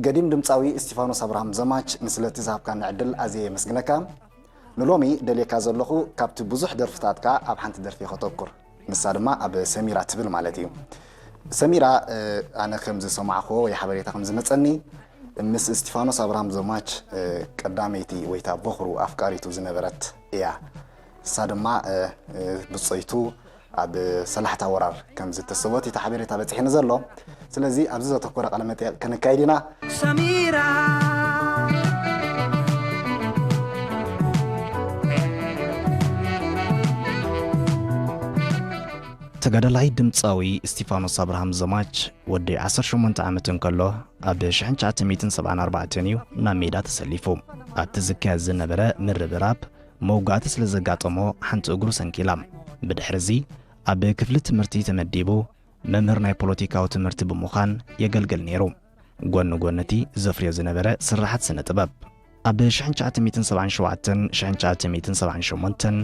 ቀዲም ድምፃዊ እስቲፋኖስ ኣብርሃም ዘማች፣ ንስለቲ ዝሃብካኒ ዕድል ኣዝየ የመስግነካ። ንሎሚ ደልየካ ዘለኹ፣ ካብቲ ብዙሕ ደርፍታትካ ኣብ ሓንቲ ደርፊ ከተኩር፣ ንሳ ድማ ኣብ ሰሚራ ትብል ማለት እዩ። ሰሚራ፣ እ፣ ኣነ ከም ዝሰማዕክዎ ወይ ሓበሬታ ከም ዝመጸኒ፣ ምስ እስቲፋኖስ ኣብርሃም ዘማች፣ እ፣ ቀዳመይቲ ወይታ በኹሩ ኣፍቃሪቱ ዝነበረት እያ። ንሳ ድማ፣ እ፣ እ፣ ብጾይቱ ኣብ ሰላሕታ ወራር ከም ዝተሰወት እቲ ሓበሬታ በጺሕኒ ዘሎ። ስለዚ ኣብዚ ዘተኮረ ቃለ መጠይቕ ከነካይድ ኢና። ሰሚራ። ተጋዳላይ ድምጻዊ እስቲፋኖስ ኣብርሃም ዘማች ወዲ ዓሰርተ ሸሞንተ ዓመት እንከሎ፣ ኣብ ሽሕን ትሽዓተ ሚእትን ሰብዓን ኣርባዕተን እዩ ናብ ሜዳ ተሰሊፉ። ኣብቲ ዝካየድ ዝነበረ ምርብራብ መውጋእቲ ስለ ዘጋጠሞ ሓንቲ እግሩ ሰንኪላ። ብድሕርዚ ኣብ ክፍሊ ትምህርቲ ተመዲቡ መምህር ናይ ፖለቲካዊ ትምህርቲ ብምዃን የገልግል ነይሩ። ጎኒ ጎኒ እቲ ዘፍርዮ ዝነበረ ስራሓት ስነ ጥበብ። ኣብ ሽሕን ትሽዓተ ሚእትን ሰብዓን ሸውዓተን ሽሕን ትሽዓተ ሚእትን ሰብዓን ሸሞንተን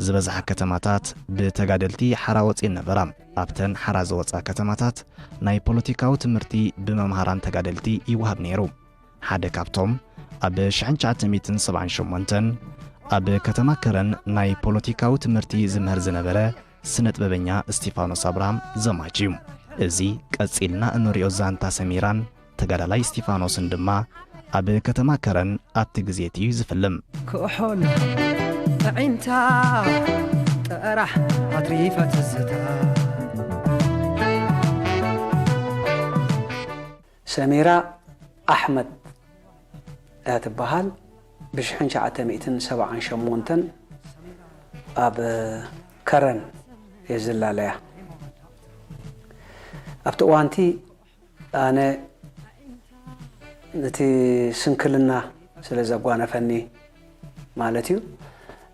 ዝበዝሓ ከተማታት ብተጋደልቲ ሓራ ወፂኤን ነበራ። ኣብተን ሓራ ዝወፃ ከተማታት ናይ ፖለቲካዊ ትምህርቲ ብመምሃራን ተጋደልቲ ይወሃብ ነይሩ። ሓደ ካብቶም ኣብ ሽሕን ትሽዓተ ሚእትን ሰብዓን ሸሞንተን ኣብ ከተማ ከረን ናይ ፖለቲካዊ ትምህርቲ ዝምህር ዝነበረ ስነ ጥበበኛ እስቲፋኖስ ኣብርሃም ዘማች እዩ። እዚ ቀጺልና እንሪኦ ዛንታ ሰሚራን ተጋዳላይ እስቲፋኖስን ድማ ኣብ ከተማ ከረን ኣብቲ ግዜ እቲ እዩ ዝፍልም። ክሕል ኣዒንታ ጥራሕ ኣትሪፈ ትዝታ። ሰሚራ ኣሕመድ እያ ትበሃል። ብሽሕን ትሽዓተ ሚእትን ሰብዓን ሸሞንተን ኣብ ከረን እየ ዝላለያ። ኣብቲ እዋንቲ ኣነ ነቲ ስንክልና ስለ ዘጓነፈኒ ማለት እዩ፣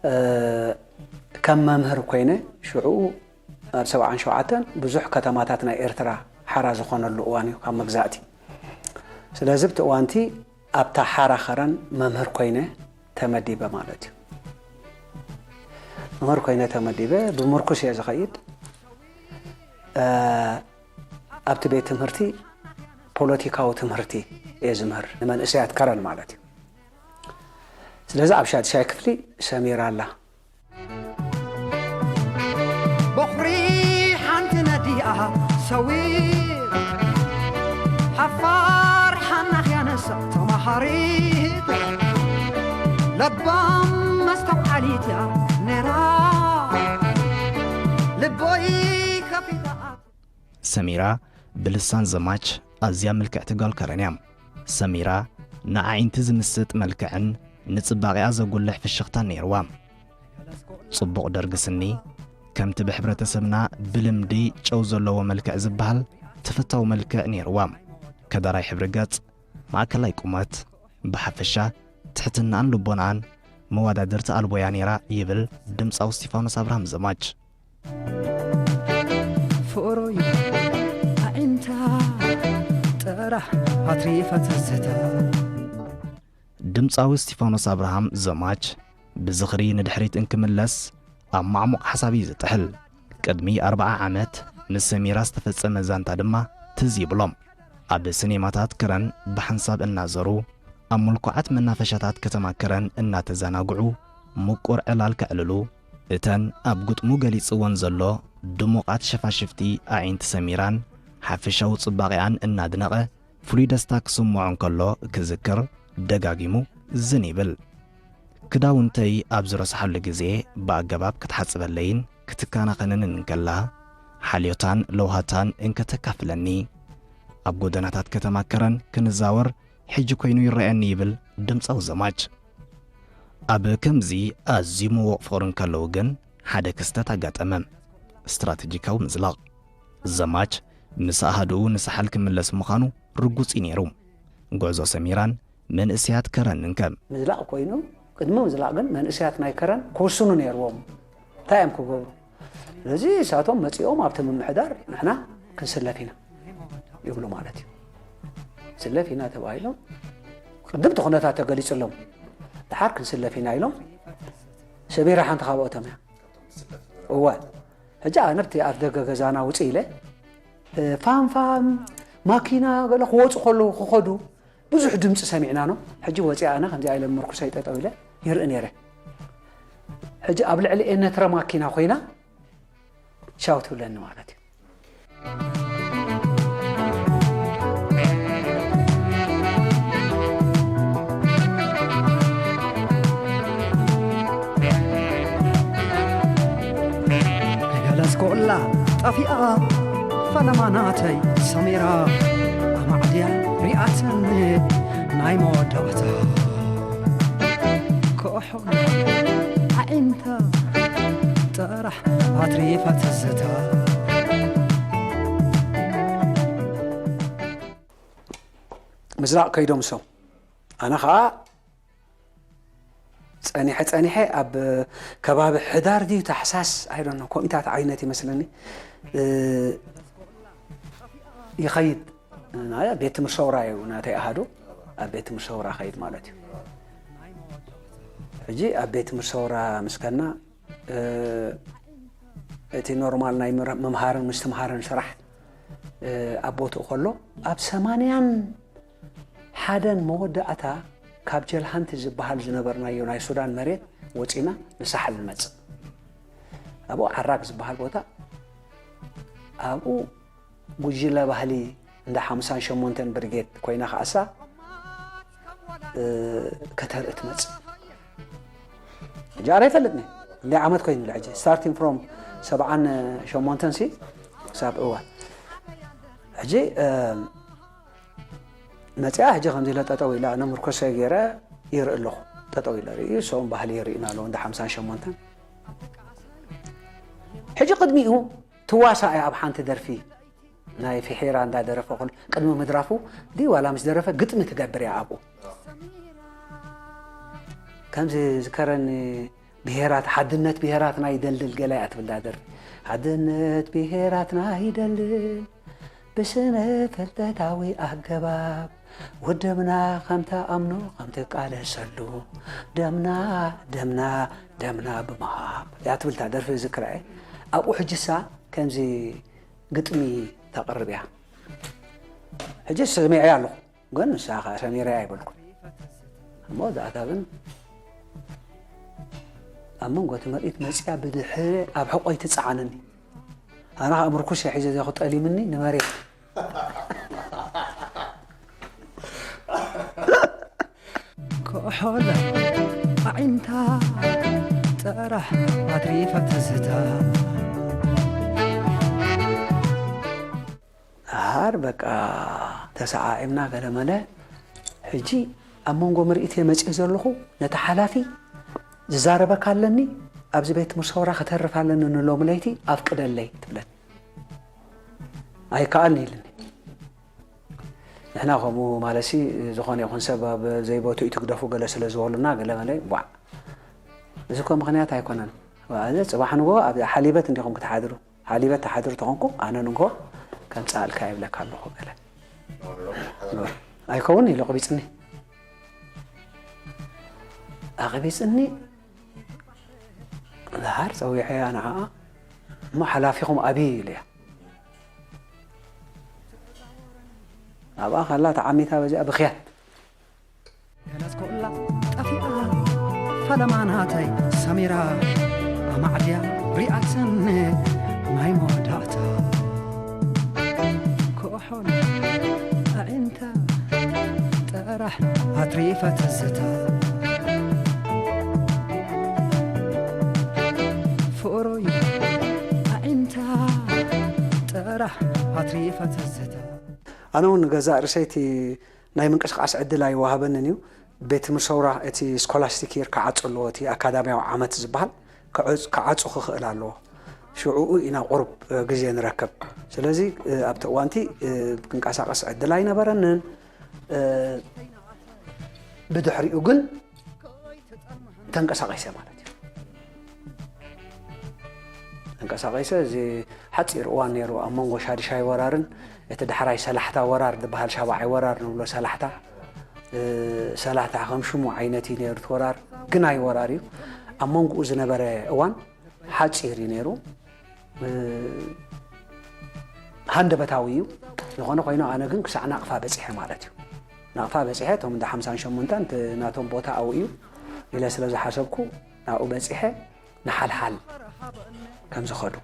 እ፣ ከም መምህር ኮይነ ሽዑ ኣብ ሰብዓን ሸውዓተን ብዙሕ ከተማታት ናይ ኤርትራ ሓራ ዝኾነሉ እዋን እዩ ካብ መግዛእቲ። ስለዚ ኣብቲ እዋንቲ ኣብታ ሓራ ከረን መምህር ኮይነ ተመዲበ ማለት እዩ። መምህር ኮይነ ተመዲበ ብምርኩስ እየ ዝኸይድ። እ፣ ኣብቲ ቤት ትምህርቲ ፖለቲካዊ ትምህርቲ እየ ዝምህር፣ ንመንእሰያት ከረን ማለት እዩ። ስለዚ ኣብ ሻድሻይ ክፍሊ ሰሚራ ኣላ። በኹሪ ሓንቲ ነዲኣ ሰዊት፣ ሓፋር ሓናኽያ ንሳ ተማሃሪት፣ ለባም መስተውዓሊት እያ ነይራ፣ ልቦይ ከፊታ። ሰሚራ ብልሳን ዘማች ኣዝያ ምልክዕቲ ጓል ከረን እያ። ሰሚራ ንኣዒንቲ ዝምስጥ መልክዕን ንጽባቐኣ ዘጉልሕ ፍሽኽታን ነይርዋ። ጽቡቕ ደርጊ ስኒ፣ ከምቲ ብሕብረተሰብና ብልምዲ ጨው ዘለዎ መልክዕ ዝበሃል ተፈታዊ መልክዕ ነይርዋ። ከዳራይ ሕብሪ ገጽ፣ ማእከላይ ቁመት፣ ብሓፈሻ ትሕትናኣን ልቦናኣን መወዳድርቲ ኣልቦ እያ ነይራ ይብል ድምጻዊ እስቲፋኖስ ኣብርሃም ዘማች። ፍቕሮይ ኣዒንታ ጥራሕ ኣትሪፈ ትዝታ። ድምጻዊ እስቲፋኖስ ኣብርሃም ዘማች ብዝኽሪ ንድሕሪት እንክምለስ ኣብ ማዕሙቕ ሓሳብ እዩ ዝጥሕል። ቅድሚ ኣርብዓ ዓመት ምስ ሰሚራ ዝተፈጸመ ዛንታ ድማ ትዝ ይብሎም። ኣብ ሲኔማታት ከረን ብሓንሳብ እናዘሩ፣ ኣብ ምልኩዓት መናፈሻታት ከተማ ከረን እናተዘናግዑ ምቁር ዕላል ከዕልሉ፣ እተን ኣብ ግጥሙ ገሊጽወን ዘሎ ድሙቓት ሸፋሽፍቲ ኣዒንቲ ሰሚራን ሓፈሻዊ ጽባቐኣን እናድነቐ፣ ፍሉይ ደስታ ክስምዖ እንከሎ ክዝክር ደጋጊሙ ዝን ይብል። ክዳውንተይ ኣብ ዝረስሓሉ ግዜ ብኣገባብ ክትሓጽበለይን ክትከናኸነንን እንከላ፣ ሓልዮታን ለውሃታን እንከተካፍለኒ፣ ኣብ ጎደናታት ከተማ ከረን ክንዛወር ሕጂ ኮይኑ ይረኣየኒ ይብል ድምጻዊ ዘማች። ኣብ ከምዚ ኣዝዩ ምዉቕ ፍቕሪ እንከለዉ ግን ሓደ ክስተት ኣጋጠመ። ስትራተጂካዊ ምዝላቕ። ዘማች ምስ ኣሃዱኡ ንሳሕል ክምለስ ምዃኑ ርጉጽ እዩ ነይሩ። ጉዕዞ ሰሚራን መንእሰያት ከረንን ከ? ምዝላቕ ኮይኑ፣ ቅድሚ ምዝላቕ ግን መንእሰያት ናይ ከረን ክውስኑ ነይርዎም። እንታይ እዮም ክገብሩ? ስለዚ ንሳቶም መጺኦም ኣብቲ ምምሕዳር ንሕና ክንስለፍ ኢና ይብሉ ማለት እዩ። ክንስለፍ ኢና ተባሂሎም፣ ቅድም እቲ ኩነታት ተገሊጹሎም፣ ደሓር ክንስለፍ ኢና ኢሎም፣ ሰሚራ ሓንቲ ካብኦቶም እያ። እወ። ሕጂ ኣነ ኣብቲ ኣፍ ደገ ገዛና ውፅእ ኢለ፣ እ፣ ፋም ፋም፣ ማኪና ገለ ክወፁ ከለዉ ክኸዱ፣ ብዙሕ ድምፂ ሰሚዕና ነው። ሕጂ ወፂኣ ኣነ ከምዚ ኣይለ ምርኩሰይ ጠጠው ኢለ ይርኢ ነይረ። ሕጂ ኣብ ልዕሊ ኤነትረ ማኪና ኮይና ሻው ትብለኒ ማለት እዩ። ገለጽኩላ ጠፊኣ ፈለማ ናተይ ሰሚራ ኣማዕድያ ሪኣትኒ ናይ መወዳእታ ኮሖ ኣዒንታ ጥራሕ ኣትሪፋ ትዝታ ምዝራቕ ከይዶም ሰው ኣነ ኸዓ ጸኒሐ ጸኒሐ ኣብ ከባቢ ሕዳር ድዩ ታሕሳስ ኣይዶነ ኮኢታት ዓይነት ይመስለኒ ይኸይድ ቤት ትምህርቲ ሰውራ እዩ ናተይ ኣሃዱ ኣብ ቤት ትምህርቲ ሰውራ ኸይድ ማለት እዩ ሕጂ ኣብ ቤት ትምህርቲ ሰውራ ምስከና እቲ ኖርማል ናይ ምምሃርን ምስትምሃርን ስራሕ ኣብ ቦትኡ ከሎ ኣብ ሰማንያን ሓደን መወዳእታ ካብ ጀልሃንቲ ዝበሃል ዝነበርናዮ ናይ ሱዳን መሬት ወፂና ንሳሕል ንመፅእ ኣብኡ ዓራግ ዝበሃል ቦታ ኣብኡ ጉጅለ ባህሊ እንዳ ሓምሳን ሸሞንተን ብርጌድ ኮይና ከኣሳ ከተርኢ ትመፅእ ሕጂ ኣረ ይፈልጥኒ እንደ ዓመት ኮይኑ ሕጂ starting from ሰብዓን ሸሞንተን ሲ ክሳብ እዋን ሕጂ መፅያ ሕጂ ከምዚ ኢለ ጠጠው ኢለ ኣነ ምርኮሰ ገይረ ይርኢ ኣለኹ ጠጠው ኢለ ርኢ ሰውን ባህሊ ይርኢና ኣለዉ እንደ ሓምሳን ሸሞንተን ሕጂ ቅድሚኡ ትዋሳ እያ ኣብ ሓንቲ ደርፊ ናይ ፊሒራ እንዳደረፈ ኩሉ ቅድሚ ምድራፉ ድዩ ዋላ ምስ ደረፈ ግጥሚ ትገብር እያ ኣብኡ ከምዚ ዝከረኒ ብሄራት ሓድነት ብሄራትና ይደልድል ገለ እያ ትብል ዳ ደርፊ ሓድነት ብሄራትና ይደልድል ብስነ ፍልጠታዊ ኣገባብ ውድብና ከምታ ኣምኖ ከምትቃለሰሉ ደምና ደምና ደምና ብምሃብ እያ ትብል ታ ደርፊ ዝክራ እየ ኣብኡ ሕጅሳ ከምዚ ግጥሚ ተቕርብ እያ ሕጂ ሰሚዐ ኣለኹ ግን ንሳ ከዓ ሰሚረ ኣይበልኩ እሞ ዛእታ ግን ኣብ መንጎ እቲ መርኢት መፅያ ብድሕረ ኣብ ሕቆይ ትፀዓነኒ ኣነ ከዓ ምርኩስ እየ ሒዘ ዘኹ ጠሊምኒ ንመሬት ኮሖለ ኣዒንታ ጥራሕ ኣትሪፋ ትዝታ ሃር በቃ ተሰዓዒምና ገለመለ ሕጂ ኣብ መንጎ ምርኢት እየ መፅእ ዘለኹ ነቲ ሓላፊ ዝዛረበካ ኣለኒ ኣብዚ ቤት ትምህርቲ ሰውራ ከተርፍ ኣለኒ ንሎሚ ለይቲ ኣፍቅደለይ ትብለኒ ኣይከኣልኒ ኢልኒ ንሕና ከምኡ ማለሲ ዝኾነ ይኹን ሰብ ኣብ ዘይቦትኡ ትግደፉ ገለ ስለ ዝበሉና ገለ መለ ቧዕ እዚ እኮ ምኽንያት ኣይኮነን እዚ ፅባሕ ንጎ ኣብ ሓሊበት እንዲኹም ክትሓድሩ ሓሊበት ትሓድሩ ተኾንኩ ኣነ ንጎ ከምፅኣልካ ይብለካ ኣለኹ ገለ ኣይከውን ኢሉ ቅቢፅኒ ኣቕቢፅኒ ዛሃር ፀዊዐያ ንዓኣ እሞ ሓላፊኹም ኣብይ ኢለያ ኣብኣ ከላ ተዓሚታ በዚኣ ብኽያት ገለጽኩላ ጠፊኣ ፈለማ ናተይ ሰሚራ ኣማዕድያ ሪኣትኒ ናይ መወዳእታ ኮሖል ኣዒንታ ጥራሕ ኣትሪፋ ትዝታ ፍቕሮይ ኣዒንታ ጥራሕ ኣትሪፋ ትዝታ ኣነ እውን ንገዛእ ርእሰይ እቲ ናይ ምንቅስቃስ ዕድል ኣይወሃበንን እዩ። ቤት ትምህርቲ ሰውራ እቲ ስኮላስቲክ ይር ክዓጹ ኣለዎ፣ እቲ ኣካዳሚያዊ ዓመት ዝበሃል ክዓጹ ክኽእል ኣለዎ። ሽዕኡ ኢና ቁሩብ ግዜ ንረክብ። ስለዚ ኣብቲ እዋንቲ ክንቀሳቐስ ዕድል ኣይነበረንን። ብድሕሪኡ ግን ተንቀሳቒሰ ማለት እዩ። ተንቀሳቒሰ እዚ ሓፂር እዋን ነይሩ ኣብ መንጎ ሻድሻይ ወራርን እቲ ዳሕራይ ሰላሕታ ወራር ዝበሃል ሻብዓይ ወራር ንብሎ ሰላሕታ ሰላሕታ ከም ሽሙ ዓይነት እዩ ነይሩ እቲ ወራር ግናይ ወራር እዩ ኣብ መንጎኡ ዝነበረ እዋን ሓፂር እዩ ነይሩ ሃንደበታዊ እዩ ዝኾነ ኮይኑ ኣነ ግን ክሳዕ ናቕፋ በፂሐ ማለት እዩ ናቕፋ በጺሐ፣ እቶም እንዳ ሓምሳን ሸሞንተን እቲ ናቶም ቦታ ኣብኡ እዩ ኢለ ስለ ዝሓሰብኩ፣ ናብኡ በጺሐ ንሓልሓል ከም ዝኸዱ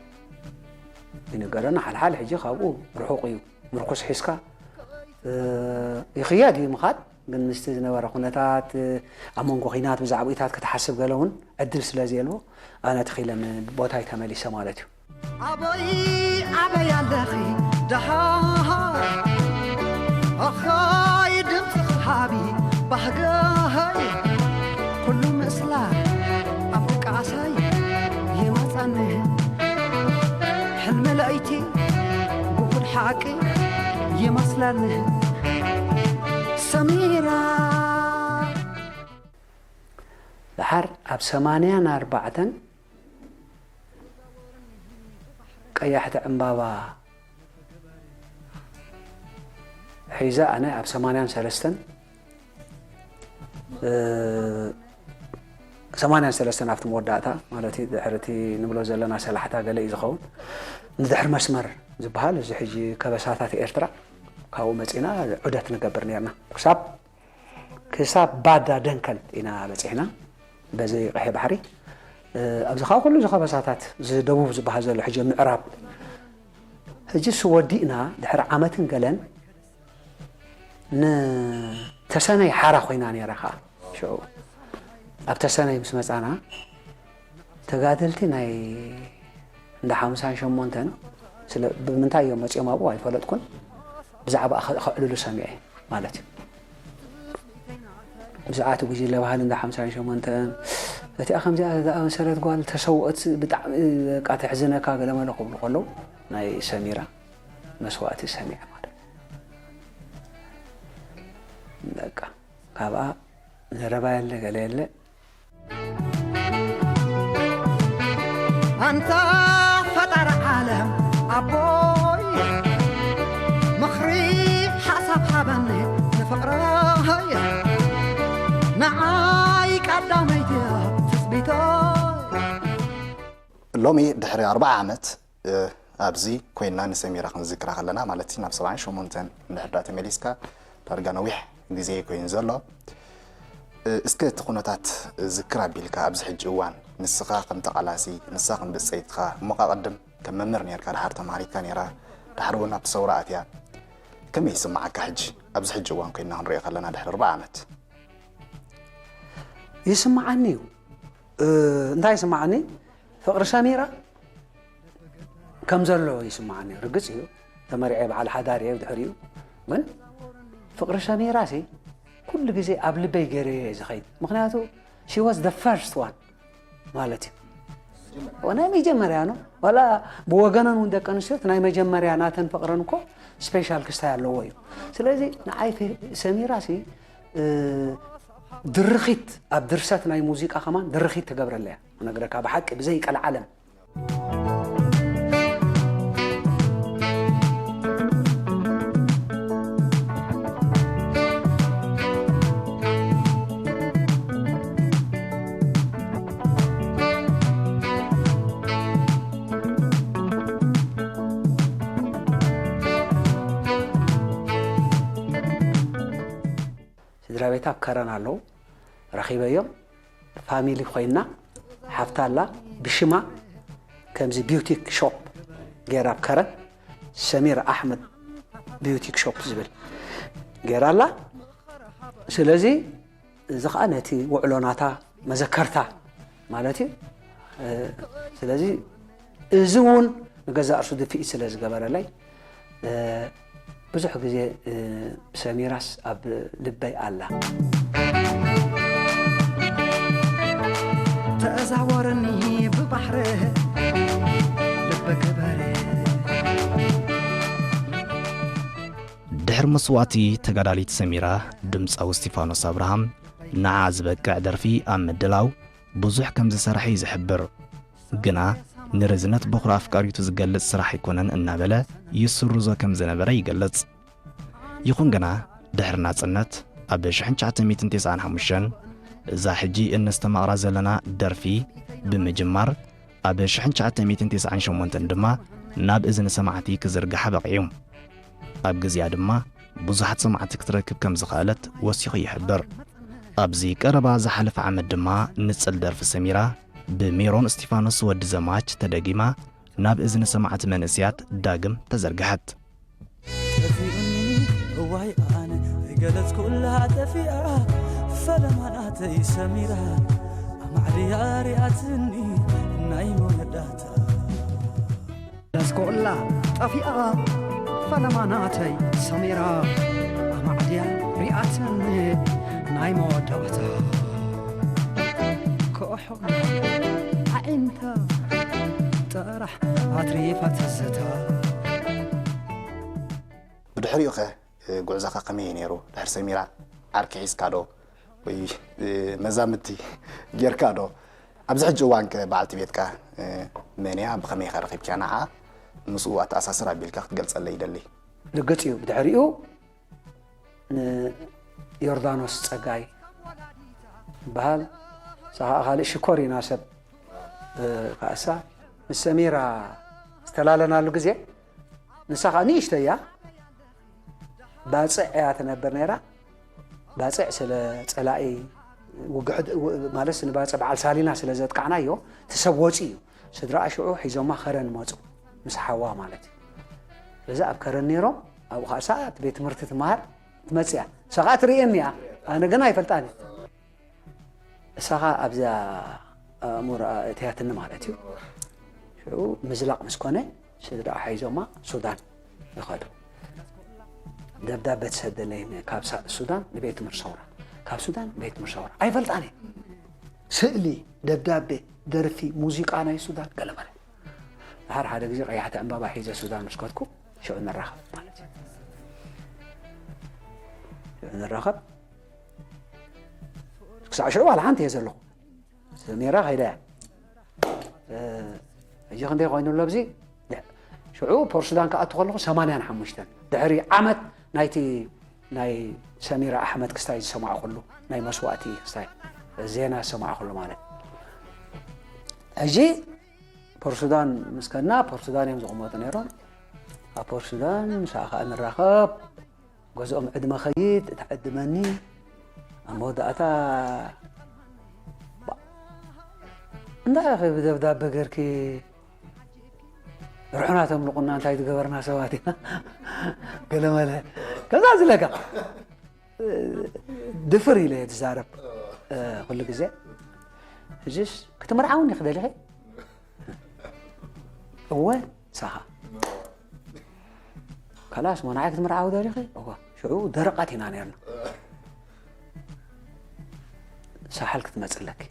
ይንገረና። ሓልሓል ሕጂ ካብኡ ርሑቕ እዩ። ምርኩስ ሒዝካ፣ እ፣ ይኽየድ እዩ ምኻድ፣ ግን ምስቲ ዝነበረ ኩነታት፣ ኣብ መንጎ ኲናት ብዛዕባታት ክትሓስብ ገለ እውን ዕድል ስለ ዘየልቦ፣ ኣነ ተኺለ ን-፣ ቦታይ ተመሊሰ ማለት እዩ። ኣበይ ኣበይ ኣለኺ ደሃ ኣኻይ ድምፅኺ ሃቢ ባህገሃይ ኩሉ ምስላ ኣፍቃሳይ ይመፀኒ ሕልሚ ለይቲ ጉጉድ ሓቂ ይመስለኒ ሰሚራ። ደሓር ኣብ ሰማንያን ኣርባዕተን ቀያሕቲ ዕምባባ ሒዘ ኣነ ኣብ ሰማንያን ሰለስተን፣ እ፣ ሰማንያን ሰለስተን ኣብቲ መወዳእታ ማለት እዩ፣ ድሕሪ እቲ ንብሎ ዘለና ሰላሕታ ገለ እዩ ዝኸውን። ንድሕሪ መስመር ዝበሃል፣ እዚ ሕጂ ከበሳታት ኤርትራ፣ ካብኡ መጺና ዑደት ንገብር ነርና። ክሳብ ክሳብ ባዳ ደንከል ኢና በጺሕና፣ በዚ ቀይሕ ባሕሪ። እ፣ ኣብዚ ኸኣ ኩሉ እዚ ከበሳታት፣ እዚ ደቡብ ዝበሃል ዘሎ፣ ሕጂ ምዕራብ። ሕጂ እሱ ወዲእና ድሕሪ ዓመትን ገለን ንተሰነይ ሓራ ኮይና ነይራ ኸኣ። ሽዑ ኣብ ተሰነይ ምስ መጻና፣ ተጋደልቲ ናይ እንዳ ሓምሳን ሸሞንተን ስለ፣ ብምንታይ እዮም መጺኦም ኣብኡ ኣይፈለጥኩን። ብዛዕባ ከ-፣ ከዕልሉ ሰሚዐ ማለት እዩ። ብዛዕባ እቲ ጉጅለ ባህሊ እንዳ ሓምሳን ሸሞንተን፣ እቲኣ ከምዚኣ ዝኣመሰለት ጓል ተሰውኦት ብጣዕሚ በቃ ተሕዝነካ ገለ መለ ክብሉ ከለዉ፣ ናይ ሰሚራ መስዋእቲ ሰሚዐ ማለት እዩ። በቃ ካብኣ ዘረባ የለ፣ ገለ የለ። ኣንታ ፈጣሪ ዓለም ኣቦይ፣ ምኽሪ ሓሳብ ሃበኒ ንፍቕረይ፣ ንዓይ ቀዳመይቲ ትጽቢተይ። ሎሚ ድሕሪ ኣርብዓ ዓመት፣ እ፣ ኣብዚ ኮይንና ንሰሚራ ክንዝክራ ከለና፣ ማለት ናብ ሰብዓን ሸሞንተን እንድሕር ደኣ ተመሊስካ፣ ዳርጋ ነዊሕ ግዜ ኮይኑ ዘሎ። እ፣ እስከ እቲ ኩነታት ዝክር ኣቢልካ፣ ኣብዚ ሕጂ እዋን ንስኻ ከም ተቓላሲ፣ ንሳ ከም ብጸይትኻ፣ እሞ ከኣ ቅድም ከም መምህር ኔርካ፣ ደሓር ተማሃሪትካ ኔራ፣ ደሓር እውን ኣብቲ ሰውራ ኣትያ፣ ከመይ ይስምዓካ ሕጂ፣ ኣብዚ ሕጂ እዋን ኮይንና ክንሪኦ ከለና ድሕሪ ኣርብዓ ዓመት? ይስምዓኒ እዩ። እ፣ እንታይ ይስምዓኒ? ፍቕሪ ሰሚራ ከም ዘሎ ይስምዓኒ። ርግጽ እዩ፣ ተመሪዐ በዓል ሓዳር እየ ድሕሪኡ። ግን ፍቕሪ ሰሚራሲ ኩሉ ግዜ ኣብ ልበይ ገይረዮ እየ ዝኸይድ። ምኽንያቱ፣ she was the first one ማለት እዩ። ናይ መጀመርያ ነው። ዋላ ብወገነን እውን ደቂ ኣንስትዮ እቲ ናይ መጀመርያ ናተን ፍቕረን እኮ ስፔሻል ክስታይ ኣለዎ እዩ። ስለዚ ንዓይ ፌ-፣ ሰሚራሲ፣ እ፣ ድርኺት፣ ኣብ ድርሰት ናይ ሙዚቃ ከማን ድርኺት ትገብረለያ። እነግረካ ብሓቂ ብዘይ ቀልዓለም። ስድራ ቤታ ኣብ ከረን ኣለዉ። ረኺበዮም። ፋሚሊ ኮይና፣ ሓፍታ ኣላ፣ ብሽማ ከምዚ ቢውቲክ ሾፕ ገይራ ኣብ ከረን፣ ሰሚር ኣሕመድ ቢውቲክ ሾፕ ዝብል ገይራ ኣላ። ስለዚ እዚ ኸኣ ነቲ ውዕሎ ናታ መዘከርታ ማለት እዩ። እ፣ ስለዚ እዚ እውን ንገዛእ ርእሱ ድፍኢት ስለ ዝገበረለይ፣ እ፣ ብዙሕ ግዜ፣ እ፣ ሰሚራስ ኣብ ልበይ ኣላ። ተዛወርኒ ብባሕሪ ልቢ ክበሪ። ድሕሪ መስዋእቲ ተጋዳሊት ሰሚራ፣ ድምጻዊ እስቲፋኖስ ኣብርሃም ንዓ ዝበቅዕ ደርፊ ኣብ ምድላው ብዙሕ ከም ዝሰርሐ እዩ ዝሕብር። ግና ንርዝነት በኹሪ ኣፍቃሪቱ ዝገልጽ ስራሕ ኣይኮነን እናበለ ይስርዞ ከም ዝነበረ ይገልጽ። ይኹን ግና ድሕሪ ናጽነት ኣብ ሽሕን ትሽዓተ ሚእትን ተስዓን ሓሙሽተን እዛ ሕጂ እነስተማቕራ ዘለና ደርፊ ብምጅማር ኣብ ሽሕን ትሽዓተ ሚእትን ተስዓን ሸሞንተን ድማ ናብ እዝኒ ሰማዕቲ ክዝርጋሕ በቒዑ። ኣብ ግዜኣ ድማ ብዙሓት ሰማዕቲ ክትረክብ ከም ዝኸኣለት ወሲኹ ይሕብር። ኣብዚ ቀረባ ዝሓለፈ ዓመት ድማ ንጽል ደርፊ ሰሚራ ብሜሮን እስቲፋኖስ ወዲ ዘማች ተደጊማ ናብ እዝኒ ሰማዕቲ መንእስያት ዳግም ተዘርግሐት። ጠፊኡኒ እዋይ ኣነ ገለጽኩላ ጠፊኣ ፈለማ ናተይ ሰሚራ ኣማዕድያ ሪኣትኒ ናይ መወዳእታ ገለጽኩላ ጠፊኣ ፈለማ ናተይ ሰሚራ ኣማዕድያ ሪኣትኒ ናይ መወዳእታ ክእሖ ኣዒንታ ጥራሕ ኣትሪፋ ትዝታ ብድሕሪኡ ኸ ጉዕዞኻ ከመይ እዩ ነይሩ? ድሕሪ ሰሚራ ዓርኪ ሒዝካ ዶ ወይ መዛምድቲ ጌርካ ዶ? ኣብዚ ሕጂ እዋን ከ በዓልቲ ቤትካ መን እያ? ብኸመይ ኢኻ ረኺብካያ ንዓኣ? ምስኡ ኣተኣሳስር ኣቢልካ ክትገልጸለይ ይደሊ። ርግጽ እዩ ብድሕሪኡ ንዮርዳኖስ ጸጋይ ይበሃል። ንሳ ኸኣ ካልእ ሽኮሪና ሰብ ከኣሳ ምስ ሰሚራ ዝተላለናሉ ግዜ ንሳ ኸኣ ንእሽተይ እያ። ባጽዕ እያ ትነብር ነይራ። ባጽዕ ስለ ጸላኢ ውግሕ ማለት ንባጽዕ በዓል ሳሊና ስለ ዘጥቃዕናዮ እቲ ሰብ ወጺኡ እዩ። ስድራኣ ሽዑ ሒዞማ ከረን መጹ ምስ ሓዋ ማለት እዩ። ስለዚ ኣብ ከረን ነይሮም ኣብኡ ኸኣ እሳ እቲ ቤት ትምህርቲ ትመሃር ትመጽእ እያ። እሳ ኸኣ ትርእየኒ እያ። ኣነ ግን ኣይፈልጣን እየ። እሳ ኸኣ ኣብዛ ኣእምሮኣ እትያትኒ ማለት እዩ። ሽዑ ምዝላቕ ምስ ኮነ ስድራኣ ሓይዞማ ሱዳን ይኸዱ። ደብዳበ ትሰደለይ ካብ ሱዳን ንቤት ትምህርቲ ሰውራ፣ ካብ ሱዳን ንቤት ትምህርቲ ሰውራ። ኣይፈልጣን እየ። ስእሊ፣ ደብዳቤ፣ ደርፊ፣ ሙዚቃ ናይ ሱዳን ገለመለ። ድሓር ሓደ ግዜ ቀያሕቲ ዕምባባ ሒዘ ሱዳን ምስ ከድኩ ሽዑ ንራኸብ ማለት እዩ። ሽዑ ንራኸብ። ክሳዕ ሽዑ ዋላ ሓንቲ እየ ዘለኹ። ሰሜራ ከይዳ እያ። ሕጂ ክንደይ ኮይኑ ኣሎ ኣብዚ? ሽዑ ፖርሱዳን ክኣቱ ከለኹ ሰማንያን ሓሙሽተን ድሕሪ ዓመት ናይቲ ናይ ሰሚራ ኣሕመድ ክስታይ ዝሰማዕኩሉ ናይ መስዋእቲ ክስታይ ዜና ዝሰማዕኩሉ ማለት ሕጂ ፖርሱዳን ምስ ከድና ፖርሱዳን እዮም ዝቕመጡ ነይሮም። ኣብ ፖርሱዳን ምሳኻ ንራኸብ ገዝኦም ዕድመ ኸይድ እታ ዕድመኒ ኣብ መወዳእታ እንታይ ኢኺ ብደብዳበ ገርኪ ርሑና ተምልቑና እንታይ ዝገበርና ሰባት ኢና ገለመለ ከምዛ ዝለካ ድፍር ኢለ እየ ዝዛረብ ኩሉ ግዜ እዚስ ክትምርዓውኒ ክደሊኺ እወ ሳኻ ካላስ ሞናዓይ ክትምርዓዊ ደሊኺ እወ ሽዑ ደረቓት ኢና ነርና ሳሓል ክትመፅለኪ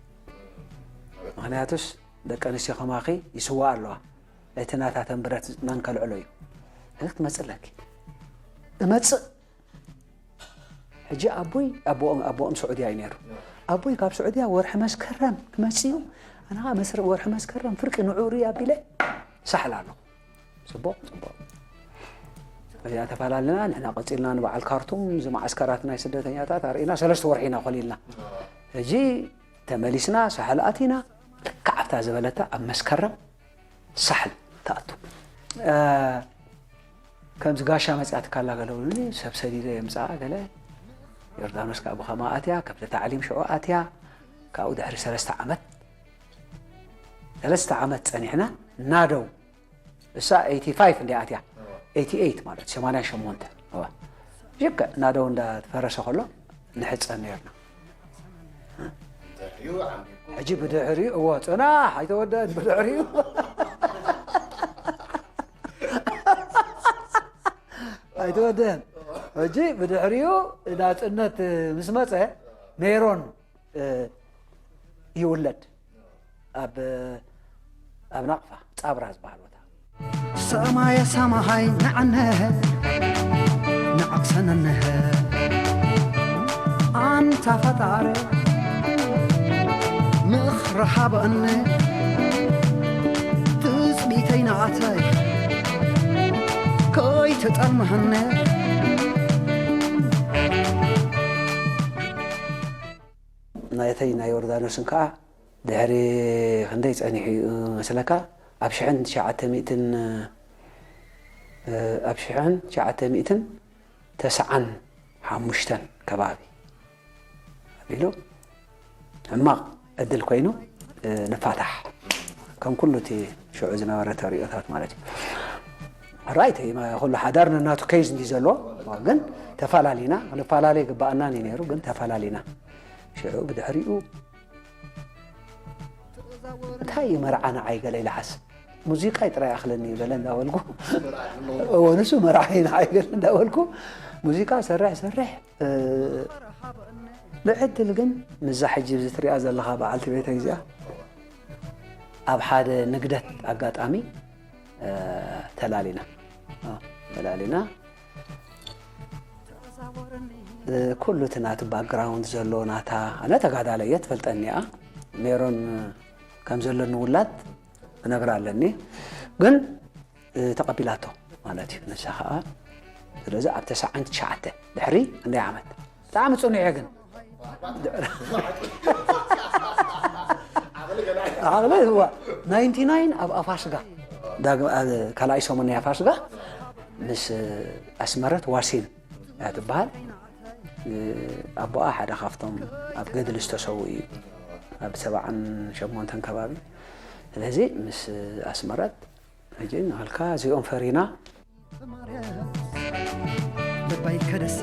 ምክንያቱስ ደቂ ኣንስትዮ ከማኺ ይስዋ ኣለዋ እቲ ናታተን ብረት ዝጥናን ከልዕሎ እዩ ክትመፅለኪ እመፅእ ሕጂ ኣቦይ ኣቦኦም ኣቦኦም ስዑድያ እዩ ነይሩ ኣቦይ ካብ ስዑድያ ወርሒ መስከረም ክመፅእ እዩ ኣነ ከዓ መስረ- ወርሒ መስከረም ፍርቂ ንዑ ርኢ ኣቢለ ሳሕል ኣለኹ ፅቡቅ ፅቡቅ እዚኣ ተፈላለና ንሕና ቀፂልና ንበዓል ካርቱም እዚ መዓስከራት ናይ ስደተኛታት ኣርኢና ሰለስተ ወርሒ ኢና ኮሊልና ሕጂ ተመሊስና ሳሕል ኣቲና ልክዕ ኣብታ ዝበለታ ኣብ መስከረም ሳሕል ትኣቱ ከምዚ ጋሻ መፅኣ ትካላ ገለ ብሉኒ ሰብ ሰዲደ የምፅኣ ገለ ዮርዳኖስ ከዓ ብኸማ ኣትያ ከብቲ ታዕሊም ሽዑ ኣትያ ካብኡ ድሕሪ ሰለስተ ዓመት ሰለስተ ዓመት ፀኒሕና ናደው እሳ ኤይቲ ፋይቭ እንዲ ኣትያ ኤይቲ ኤይት ማለት ሰማንያ ሸሞንተ ሽከ ናደው እንዳፈረሰ ከሎ ንሕፀን ነርና ሕጂ ብድሕሪኡ እዎ ፅናሕ ኣይተወደአን ብድሕሪኡ ኣይተወደአን ሕጂ ብድሕሪኡ ናፅነት ምስ መፀ ሜሮን ይውለድ ኣብ ኣብ ናቕፋ ፃብራ ዝበሃል ቦታ ሰማየ ሰማይ ንዓነ ንዓክሰነንሀ ኣንታ ፈጣሪ ምኽሪ ሃበኒ ትፅቢተይ ንኣተይ ከይትጠልመሃኒ ናይተይ ናይ ዮርዳኖስን ከዓ ድሕሪ ክንደይ ጸኒሑ እዩ መስለካ ኣብ ሽሕን ትሽዓተ ሚእትን ኣብ ሽሕን ትሽዓተ ሚእትን ተስዓን ሓሙሽተን ከባቢ ኣቢሉ ሕማቕ ዕድል ኮይኑ፣ እ፣ ንፋታሕ። ከም ኩሉ እቲ ሽዑ ዝነበረ ተርእዮታት ማለት እዩ። ራይት፣ ኩሉ ሓዳር ነናቱ ኬዝ እንዲ ዘለዎ፣ ግን ተፈላለዩና፣ ክንፈላለ ይግባኣናን እዩ ነይሩ፣ ግን ተፈላለዩና። ሽዑ ብድሕሪኡ እንታይ እዩ መርዓ ንዓይ ገለ ኢለ ሓስብ። ሙዚቃ ጥራይ ኣኽለኒ በለ እንዳበልኩ፣ እዎ፣ ንሱ መርዓ እዩ ንዓይ ገለ እንዳበልኩ፣ ሙዚቃ ሰርሕ ሰርሕ፣ እ፣ ብዕድል ግን ምስዛ ሕጂ እዚ ትሪኣ ዘለኻ በዓልቲ ቤተይ እዚኣ ኣብ ሓደ ንግደት ኣጋጣሚ፣ እ፣ ተላሊና። እ፣ ተላሊና። እ፣ ኩሉ እቲ ናቲ ባክግራውንድ ዘሎ ናታ፣ ኣነ ተጋዳላይ እየ፣ ትፈልጠኒ እያ። ሜሮን ከም ዘለኒ ውላድ እነግራ ኣለኒ። ግን፣ እ፣ ተቐቢላቶ ማለት እዩ። ንሳ ኸዓ፣ ስለዚ ኣብ ተስዓን ትሽዓተ ድሕሪ ክንደይ ዓመት? ብጣዕሚ ጽኑዕ እየ ግን። ዓቕሊ፣ እዋ፣ ናይንቲ ናይን ኣብ ኣፋስጋ፣ ዳግም፣ ኣብ ካልኣይ ሰሙን ናይ ኣፋስጋ ምስ ኣስመረት ዋሲን እያ ትበሃል። ኣቦኣ ሓደ ካብቶም ኣብ ገድሊ ዝተሰውኡ እዩ፣ ኣብ ሰብዓን ሸሞንተን ከባቢ። ስለዚ ምስ ኣስመረት ሕጂ እናበልካ እዚኦም ፈሪና። ልበይ ከደሰ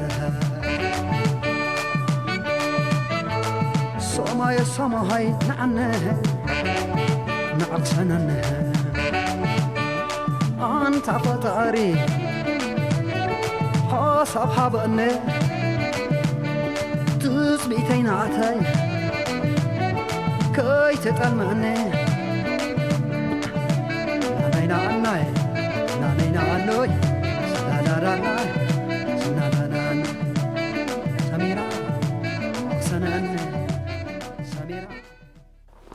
ሰማየ ሰማሃይ ንዓነ ንዓቕሰነነ ኣንታ ፈጣሪ ሓሳብ ሃበነ ትጽቢተይ ናተይ ከይትጠልመኒ ናናይ ናናይ ናናይ ናኖይ ስናናናናይ ስናናናን ሰሚራ ኣቕሰነኒ ሰሚራ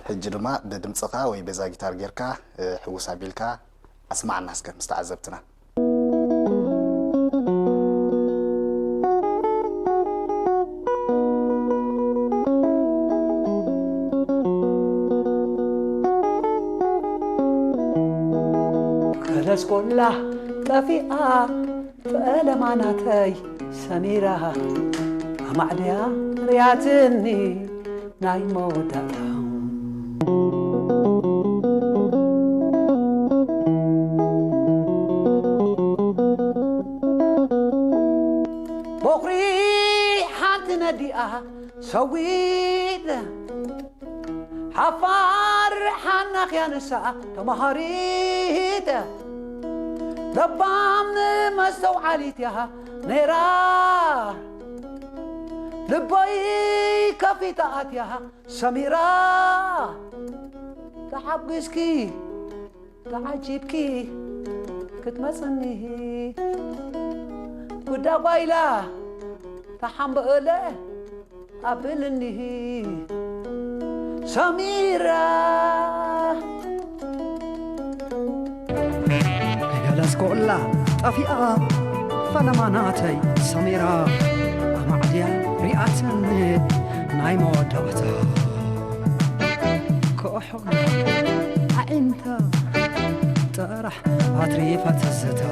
ሕጂ ድማ ብድምፅኻ ወይ በዛ ጊታር ጌርካ ሕውስ ኣቢልካ ኣስማዓና እስከ ምስ ተዓዘብትና። ከለስ ኮላ ጠፊኣ ፈለማ ናተይ ሰሚራ ኣማዕድያ ርያትኒ ናይ መወዳእታ ቦኽሪ ሓንቲ ነዲኣ ሰዊት ሓፋር ሓናኽያ ንሳ ተማሃሪት ለባም መስተውዓሊት እያ ነይራ ልበይ ከፊታ ኣትያ ሰሚራ ተሓጒስኪ ተዓጂብኪ ክትመፅኒ ጉዳ ጓይላ ተሓምበእለ ኣብልኒ ሰሚራ ገለስ ኮላ ጠፊኣ ፈለማ ናተይ ሰሚራ ኣማዕድያ ሪኣትኒ ናይ መወዳእታ ኮሖ ኣዒንታ ጥራሕ ኣትሪፋ ትዝታ